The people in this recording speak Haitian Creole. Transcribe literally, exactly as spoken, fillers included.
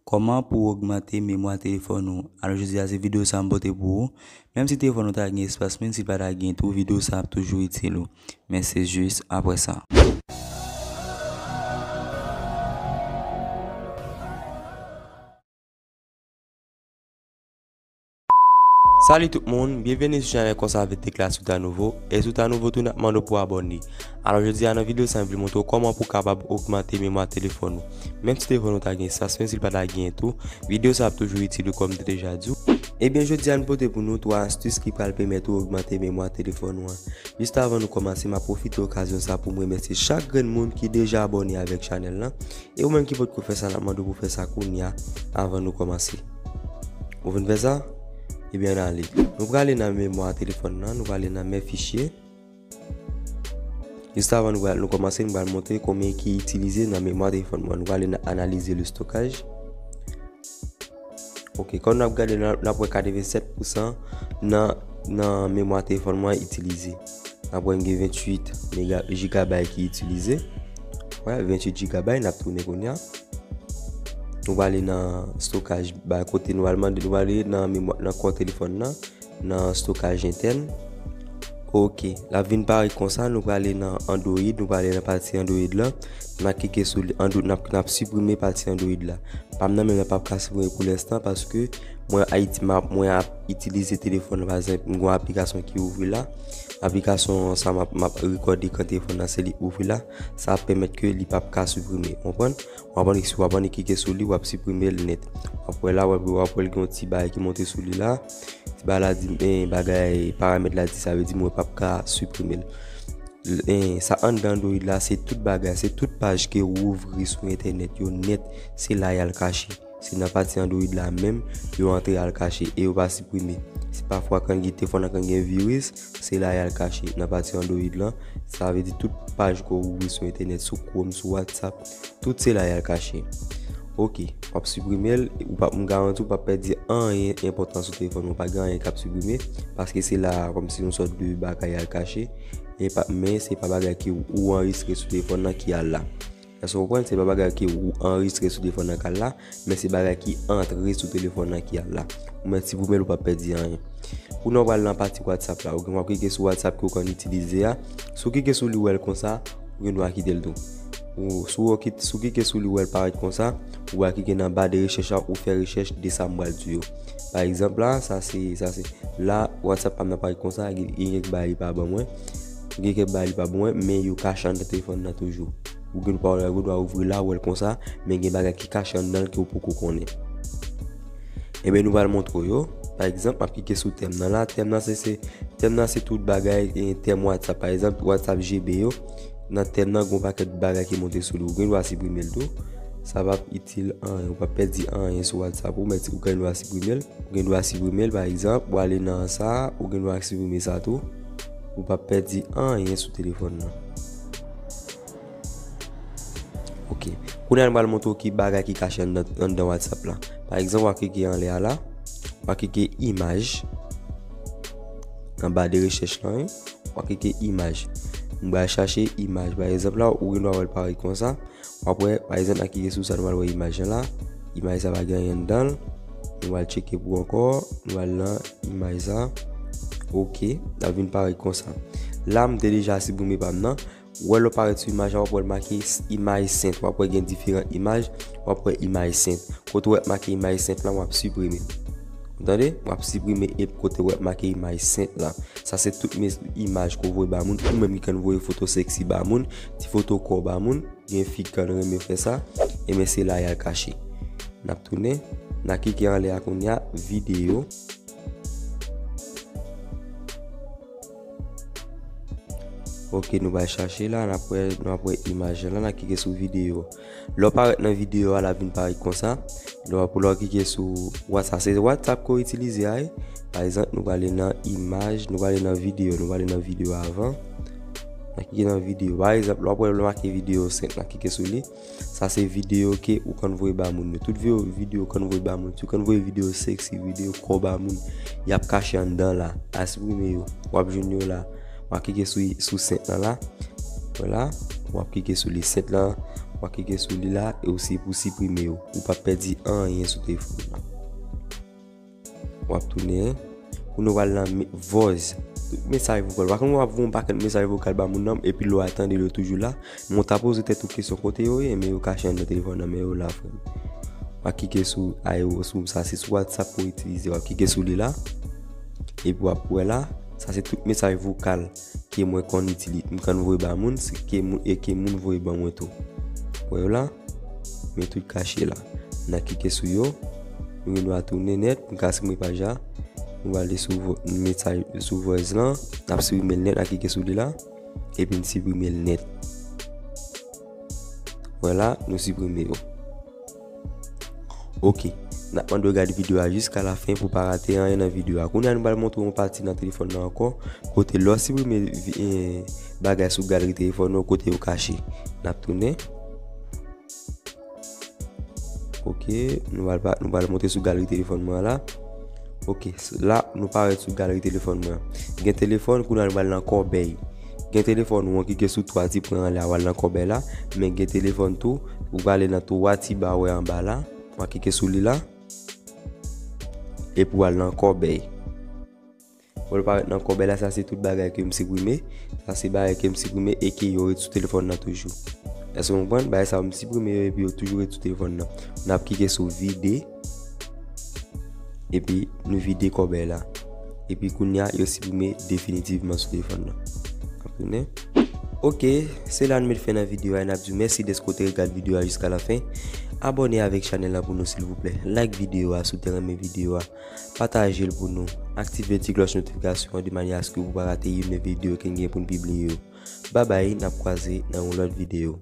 Kòman pou w ogmante memwa telefòn ou? Alò, jodi a, se videyo sa a m pote pou ou. Menm si telefòn ou ta gen espas, menm si l pa ta gen tou, videyo sa a ap toujou itil ou. Men se jis apre sa. Salut tout moun, byenveni sou chanèl Konsa avèk Tekla si w ta nouvo. E si w ta nouvo tou, n ap mande w pou abòne. Alò, jodi a nan videyo sa a, m vle montre w kòman pou w kapab ogmante memwa telefòn ou. Menm si telefòn ou ta gen espas, menm si l pa ta gen tou, videyo sa a ap toujou itil ou kòm m te deja di w. Ebyen, jodi a, n pote pou nou twa astis ki pral pèmèt ou ogmante memwa telefòn ou an. Jis avan nou kòmanse, m ap pwofite okazyon sa pou m remèsye chak grenn moun ki deja abòne avèk chanèl lan. E ou menm ki potko fè sa, n ap mande w pou fè sa kounye a avan nou kòmanse. Ou fin fè sa? Ebyen, ann ale. Nou prale nan memwa telefòn nan, nou prale nan Mes fichiers. Jis avan nou pral, nou kòmanse, nou pral montre konbyen ki itilize nan memwa telefòn mwen. Nou prale nan Analyser le stockage. Ok, kòm n ap gade, n ap, n ap wè katrevennsèt pousan nan, nan memwa telefòn mwen itilize. N ap wè m gen venntuit mega, jigabay ki itilize. Wè, venntuit jigabay, n ap tounen kounye a. Nou prale nan stokaj, ba kote nou al mande, nou prale nan memwa, nan kò telefòn nan, nan stokaj entèn. Ok, l ap vin parèt konsa, nou prale nan Android, nou prale nan pati Android lan, n ap klike sou li, Andro-, n ap, n ap siprime pati Android la. Pa m nan menm nan p ap ka siprime pou lenstan, paske mwen Ayiti, m ap, mwen ap itilize telefòn nan, pa egzanp, m gen yon aplikasyon ki ouvri la. Aplikasyon sa m ap, m ap rekòde ekran telefòn nan, se li k ouvri la. Sa ap pèmèt ke li p ap ka siprime, w konprann? W ap annik, w ap annik klike sou li, w ap siprime l nèt. W ap wè la, w ap, w ap wè l gen yon ti bagay ki monte sou li la. Ti bagay la di, eh, bagay, paramèt la di, sa vle di mwen p ap ka siprime l. L-, eh, sa anndan Android la, se tout bagay, se tout paj ke ou ouvri sou entènèt yo nèt, se la y al kache. Se nan pati Android la menm, yo antre al kache e yo pa siprime. Si pafwa kan gen telefòn nan kan gen viris, se la y al kache nan pati Android lan. Sa vle di tout paj ke w ouvri sou entènèt, sou Chrome, sou WhatsApp, tout se la y al kache. Ok, w ap siprime l, ou p ap, m garanti w p ap pèdi anyen enpòtan sou telefòn ou, pa gen anyen k ap siprime, paske se la a kòmsi yon sòt de bagay al kache, e pa, men se pa bagay ke ou anrejistre sou telefòn nan ki al la. Èske w konprann? Se pa bagay ke ou anrejistre sou telefòn nan k al la, men se bagay ki antre sou telefòn nan ki al la. Ou mèt siprime l, ou p ap pèdi anyen. Kounye a w pral nan pati WhatsApp la. Ou gen, w ap klike sou WhatsApp ke w konn itilize a. Si w klike sou li, w wè l konsa, ou gen dwa kite l tou. Ou, si w kit-, si w klike sou li, w wè l parèt konsa, ou pral klike nan ba de rechèch la, ou fè rechèch de sa m pral di yo. Pa egzanp la, sa se, sa se, la, WhatsApp pa m nan parèt konsa, gen, gen kèk bagay li pa ban mwen. Gen kèk bagay li pa ban mwen, men yo kache anndan telefòn nan toujou. Ou gen dwa, ou gen dwa ouvri la, w wè l konsa, men gen bagay ki kache anndan l ke w poko konnen. Ebyen, nou pral montre w yo. Pa egzanp, m ap klike sou tèm nan la. Tèm nan, se, se, tèm nan, se tout bagay, e, tèm WhatsApp. Pa egzanp, WhatsApp G B yo. Nan tèm nan, gen yon pakèt bagay ki monte sou li. Ou gen dwa siprime l tou. Sa p ap itil anyen. Ou p ap pèdi anyen sou WhatsApp ou, men ou gen dwa siprime l. Ou gen dwa siprime l, pa egzanp, ou ale nan sa, ou gen dwa siprime sa tou. Ou p ap pèdi anyen sou telefòn nan. Ok. Kounye a, nou pral montre w ki bagay ki kache anndan, anndan WhatsApp la. Pa egzanp, w a klike anlè a la, w a klike imaj. Anba de rechèch lan, wi. W a klike imaj. M pral chache imaj. Pa egzanp la, ou gen dwa wè l parèt konsa. W ap wè, pa egzanp, n a klike sou sa, nou pral wè imaj lan la. Imaj sa pa gen anyen anndan l. Nou pral tcheke pou ankò. Nou pral nan imaj sa. Ok, l ap vin parèt konsa. La, m te deja siprime pa m nan. Ou wè lè w parèt sou imaj la, w ap wè l make s-, imaj sent. W ap wè gen diferan imaj. W ap wè imaj sent. Kote w wè make imaj sent lan, w ap siprime. Ou tande? W ap siprime e kote w wè make imaj sent lan. Sa se tout mes-, imaj ke w voye ba moun. Ou menm ki konn voye foto sexy ba moun, ti foto kò ba moun. Gen fi k konn renmen fè sa, ebyen se la y al kache. N ap tounen, n a klike anlè a kounye a, videyo. Ok, nou pral chache la, n ap wè, n ap wè imaj lan la, n a klike sou videyo. Lè w parèt nan videyo a, l ap vin parèt konsa. Lè w ap, lè w klike sou WhatsApp, se WhatsApp ke w itilize a, wi. Pa egzanp, nou prale nan imaj, nou prale nan videyo, nou prale nan videyo avan. N a klike nan videyo. Pa egzanp, lè w ap wè lè make videyo senk, n a klike sou li. Sa se videyo ke ou konn voye ba moun yo. Tout videyo, videyo ou konn voye ba moun. Si ou konn voye videyo sexy, videyo kò ba moun, y ap kache anndan la. A siprime yo. W ap jwenn yo la. W ap klike sou, sou sent lan la. Vwala. W ap klike sou li sent lan. W a klike sou li la e ou si pou siprime yo. Ou p ap pèdi anyen sou telefòn nan. W ap tounen. Kounye a w al nan me- voice. Tout mesaj vokal. W a konn w ap voye yon pakèt mesaj vokal ba moun nan, epi lè w a tande yo toujou la. Men w ta poze tèt ou kesyon kote yo ye, men yo kache anndan telefòn nan, men yo la, frè m. W a klike sou aero, sou sa, se sou WhatsApp pou itilize. W a klike sou li la. Epi w ap wè la, sa se tout mesaj vokal ke mwen konn itilize, m konn voye ba moun, se ke moun, e ke moun voye ban mwen tou. Wè yo la? Men tout kache la. N a klike sou yo. Nou gen dwa tounen nèt. M ka siprime paj la. Nou ale sou vo- mesaj sou voice lan. N ap siprime l nèt. N a klike sou li la. Epi n siprime l nèt. Vwala, nou siprime yo. Ok. N ap mande w gade videyo a jiska la fen pou pa rate anyen nan videyo a. Kounye a nou pral montre yon pati nan telefòn nan ankò. Kote lè w siprime vi- eh, bagay sou galri telefòn ou, kote yo kache. N ap tounen. Ok, nou pral pa- nou pral monte sou galri telefòn mwen an la. Ok, s- la nou parèt sou galri telefòn mwen an. Gen telefòn, kounye a nou pral nan kòbèy. Gen telefòn ou an ki gen sou twa ti pwen anlè a, w al nan kòbèy la. Men gen telefòn tou, ou prale nan twa ti ba wè anba la. W a klike sou li la. Epi w al nan kòbèy. Bon, l parèt nan kòbèy la, sa se tout bagay ke m siprime. Sa se bagay ke m siprime e ke yo ret sou telefòn nan toujou. Èske w konprann? Bagay sa yo m siprime yo epi yo toujou ret sou telefòn nan. N ap klike sou vide. Epi nou vide kòbèy la. Epi kounye a, yo siprime definitivman sou telefòn nan. N ap tounen. Ok, se la n met fen nan videyo a, n ap di w mèsi dèske w te regade videyo a jiska la fen. Abòne avèk chanèl la pou nou silvouplè. Like videyo a si w te renmen videyo a. Pataje l pou nou. Aktive ti klòch notifikasyon an de manyè aske pou pa rate youn nan videyo ke n gen pou n pibliye yo. Babay, n ap kwaze nan yon lòt videyo.